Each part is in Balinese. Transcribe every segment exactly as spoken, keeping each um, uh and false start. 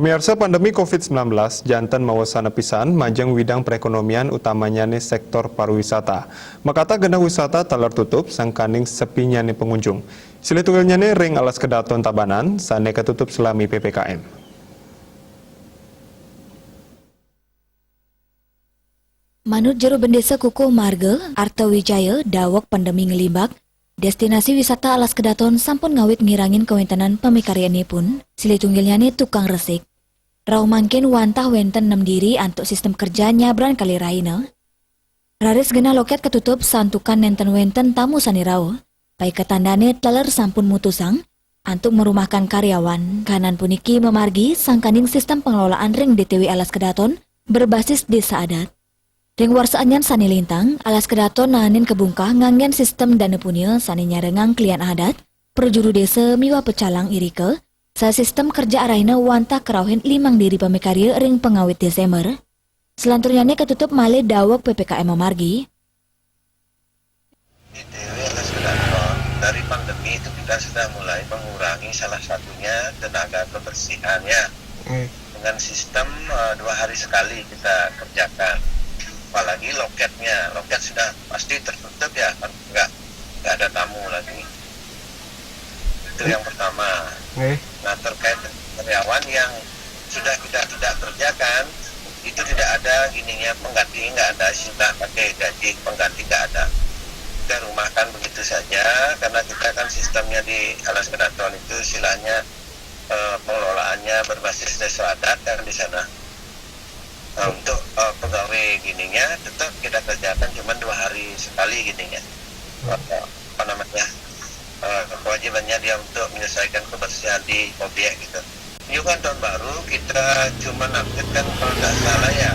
Miarsa, pandemi covid sembilan belas janten mawasana pisan majeng widang perekonomian, utamanya nih sektor pariwisata. Makata genah wisata taler tutup sangkaning sepinya nih pengunjung. Silih tunggilnya nih ring Alas Kedaton Tabanan, sane katutup selami P P K M. Manut Juru Bendesa Kukuh Marga, Arta Wijaya, daweg pandemi nglimbak, destinasi wisata Alas Kedaton sampun ngawit ngirangin kawentenan pamikaryanipun, silih tunggilnyane tukang resik. Rauh mangkin wantah wenten nem diri antuk sistem kerja nyabran kalih rahina. Raris genah loket katutup santukan nenten wenten tamu sane rauh. Paiketandane taler sampun mutusang antuk merumahkan karyawan. Kahanan puniki mamargi sangkaning sistem pengelolaan ring D T W Alas Kedaton berbasis desa adat. Ring warsa anyar sane lintang, Alas Kedaton naenin kabungkah nganggen sistem dana punia sane nyarengang klian adat, prajuru desa miwah pecalang irika, saha sistem kerja arahina wantah kerauhin limang diri pamikarya ring pangawit Desember. Selanturnyane katutup malih daweg P P K M mamargi. D T W Alas Kedaton, dari pandemi itu kita sudah mulai mengurangi salah satunya tenaga kebersihan ya. Dengan sistem eh, dua hari sekali kita kerjakan. Apalagi loketnya, loket sudah pasti tertutup ya, kan nggak nggak ada tamu lagi. Itu yang pertama. Nah, terkait dengan karyawan yang sudah kita tidak kerjakan, itu tidak ada gininya pengganti, nggak ada istilah pakai gaji pengganti, nggak ada. Kita rumahkan begitu saja karena kita kan sistemnya di Alas Kedaton itu istilahnya eh, pengelolaannya berbasis desa adat kan di sana. Nah, untuk eh, pegawai gininya tetap kita kerjakan cuma dua hari sekali gininya. Eh, apa namanya? Eh, kewajibannya dia untuk menyelesaikan kebersihan di objek gitu. Kunjungan tahun baru kita cuma update kan kalau nggak salah ya,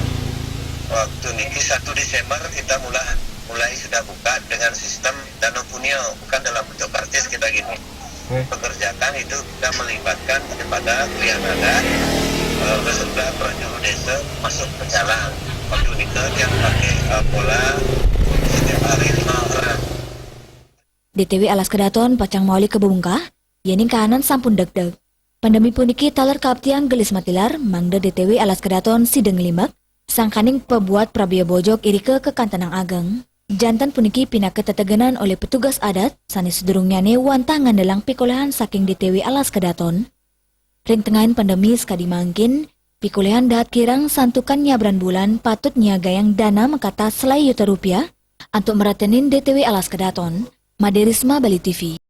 waktu niki satu Desember kita mulai mulai sudah buka dengan sistem dana punia, bukan dalam bentuk karcis kita gini. Pekerjakan itu kita melibatkan daripada klian adat eh, beserta prajuru desa masuk pecalang. Waktu nika yang pakai eh, pola setiap hari lima orang. D T W Alas Kedaton pacang mawali kabungkah, yening kahanan sampun degdeg. Pandemi puniki taler kaaptiang gelis matilar, mangda D T W Alas Kedaton sida nglimbak, sangkaning pabuat prabéa bojog irika kakantenang ageng. Janten puniki pinaka tetegenan olih petugas adat sane sadurungnyane wantah ngandelang pikolehan saking D T W Alas Kedaton. Ring tengahin pandemi sakadi mangkin, pikolehan dahat kirang santukan nyabran bulan patut nyiagayang dana makata selai yuta rupiah antuk maratenin D T W Alas Kedaton. Made Risma, Bali T V.